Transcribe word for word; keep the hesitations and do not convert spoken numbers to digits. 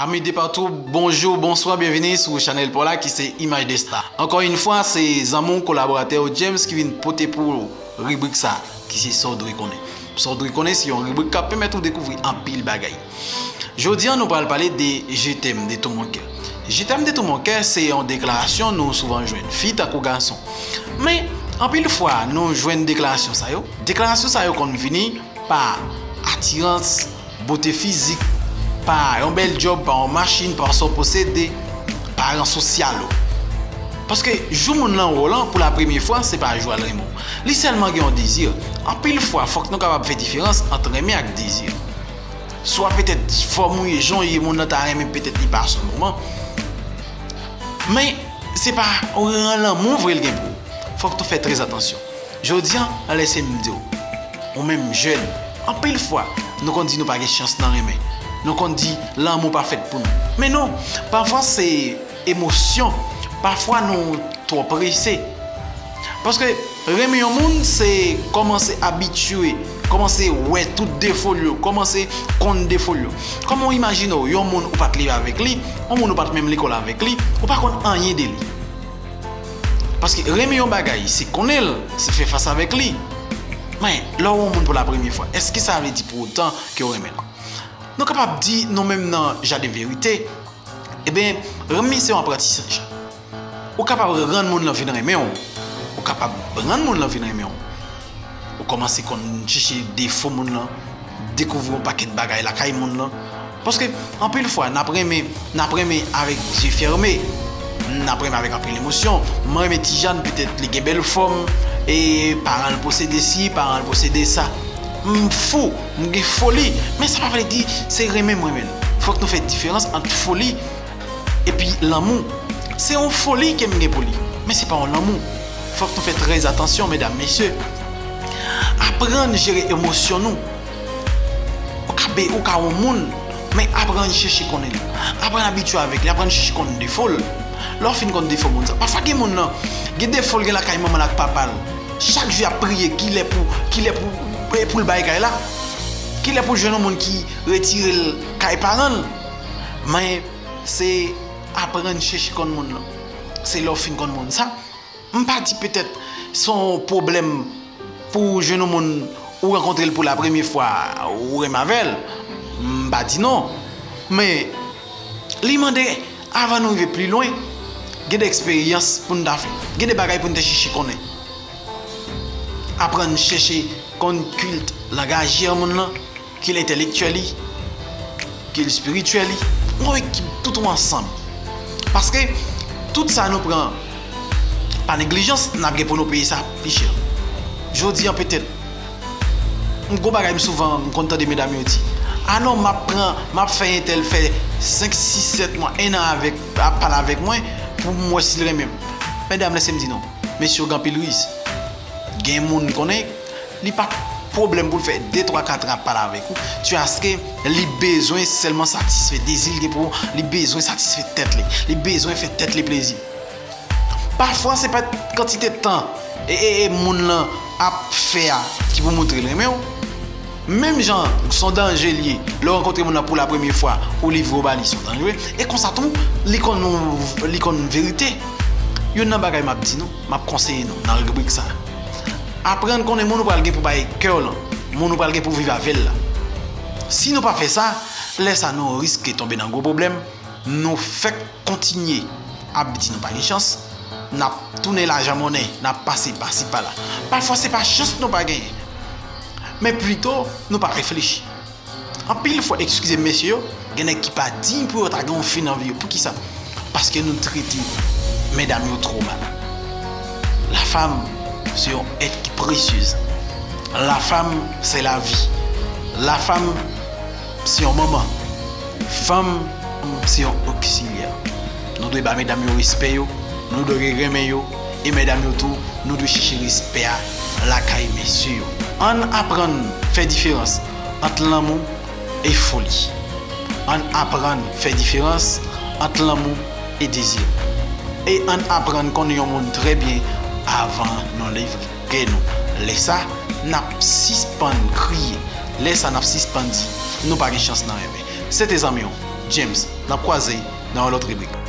Ami de partou, bonjou, bonswa, byenvini sou chanèl pa w la ki se Imaj de Star. Ankò yon fwa, se zanmi w, kolaboratè w, James, ki vin pote pou ou ribrik sa, ki se Sa w dwe konnen. Sa w dwe konnen, se yon ribrik k ap pèmèt ou dekouvri anpil bagay. Jodi a, nou pral pale de Je t'aime de tout mon cœur. Je t'aime de tout mon cœur, se yon deklarasyon nou souvan jwenn. Fi tankou gason. Men, anpil fwa, nou jwenn deklarasyon sa yo. Deklarasyon sa yo konn vini pa atirans, bote fizik, pa yon bèl djòb, pa yon machin, pa sa w posede, pa ran sosyal ou. Paske jou moun lan wè w lan pou la premye fwa, se pa jou a l renmen w. Li sèlman gen yon dezi. Anpil fwa, fòk nou kapab fè diferans ant renmen ak dezi. Swa petèt fòm ou ye, jan w ye, moun nan ta renmen petèt li pa a se moman. Men, se pa yon lanmou vre l gen pou ou. Fòk nou fè trè atansyon. Jodi a, lèse m di w, ou menm jèn, anpil fwa, nou konn di nou pa gen chans nan renmen. Nou konn di lanmou pa fèt pou nou. Men non, pafwa se emosyon, pafwa nou twò prese. Paske renmen yon moun, se kòmanse abitye, kòmanse wè tout defo l yo, kòmanse konn defo l yo. Kòman w imajine w, yon moun ou pa t leve avèk li, yon moun ou pa t menm lekòl avèk li, ou pa konn anyen de li. Paske renmen yon bagay, se konnen l, se fè fas avèk li. Men, lè w wè yon moun pou la premye fwa, èske sa vle di pou otan ke w renmen l? Nou kapab di nou menm nan Jaden Verite, ebyen, renmen se yon aprantisaj. Ou kapab rann moun lan vin renmen w. Ou kapab rann moun lan vin renmen w. Ou kòmanse konn chèche defo moun lan, dekouvri yon pakèt bagay lakay moun lan. Paske, anpil fwa, n ap renmen, n ap renmen avèk zye fèmen. N ap renmen avèk anpil emosyon. Mwen renmen Tijàn, petèt li gen bèl fòm, e paran l posede si, paran l posede sa. M fou, m gen foli, men sa pa vle di se renmen m renmen l. Fòk nou fè diferans ant foli epi lanmou. Se yon foli ke m gen pou li, men se pa yon lanmou. Fòk nou fè trè atansyon, medam, mesye. Aprann jere emosyon nou. Ou ka be, ou ka yon moun, men aprann chèche konnen l. Aprann abitye avèk li, aprann chèche konn defo l. Lè w fin konn defo moun sa, pafwa gen moun nan, gen defo l gen lakay manman l ak papa l. Chak jou y ap priye kilè pou, kilè pou, pou l bay kay la. Kilè pou l jwenn yon moun ki retire l kay paran l. Men se aprann chèche konn moun nan. Se lè w fin konn moun sa. M pa di petèt se yon pwoblèm pou w jwenn yon moun ou rankontre l pou la premye fwa, ou renmen avè l. M pa di non. Men li mande, avan nou rive pli lwen, gen de eksperyans pou n ta fè. Gen de bagay pou n te chèche konnen. Aprann chèche konn kilt langajyè moun lan, kilt entèlektyèl li, kilt espirityèl li, yon ekip tout ou ansanm. Paske tout sa nou pran pa neglijans, n ap gen pou nou peye sa pi chè. Jodi a, petèt, m gon bagay m souvan, m konn tande medam yo di, "A non, m ap pran, m ap fè entèl fè senk, sis, sèt mwa, en an avèk, ap pale avèk mwen pou m wè si l renmen m." Medam, lèse m di nou, mesye yo gen anpil riz. Gen moun konnen, li pa pwoblèm pou l fè de, twa, kat an ap pale avèk ou, jiskaske li bezwen sèlman satisfè dezi l gen pou ou, li bezwen satisfè tèt li, li bezwen fè tèt li plezi. Pafwa, se pa kantite tan e, e, e moun lan ap fè a ki pou montre l renmen w. Menm jan, se yon danje l ye, lè w rankontre moun nan pou la premye fwa, ou livre w ba li, se yon danje. E konsa tou, li konn, li konn verite. Youn nan bagay m ap di nou, m ap konseye nou nan ribrik sa a. Aprann konnen moun ou pral gen pou bay kè w lan, moun ou pral gen pou viv avè l la. Si nou pa fè sa, lè sa nou riske tonbe nan gwo pwoblèm, nou fèk kontinye ap di nou pa gen chans, n ap tounen lajan monnen, n ap pase pasi pala. Pafwa se pa chans nou pa genyen, men plito nou pa reflechi. Anpil fwa, eskize m mesye yo, gen nèg ki pa diy pou yo ta gen yon fi nan vi yo. Poukisa? Paske nou trete medam yo twò mal. La femme, c'est un être qui précieuse. La femme, c'est la vie. La femme, se yon manman. Fanm, se yon oksilyè. Nou dwe ba medam yo respè yo, nou dwe renmen yo, e medam yo tou, nou dwe chèche respè a lakay mesye yo. Ann aprann fè diferans ant lanmou e foli. Ann aprann fè diferans ant lanmou e dezi. E ann aprann konnen yon moun trè byen avan nou livre kè nou. Lè sa, n ap sispann kriye. Lè sa, n ap sispann di, nou pa gen chans nan renmen. Se te zanmi w, James. N ap kwaze nan yon lòt ribrik.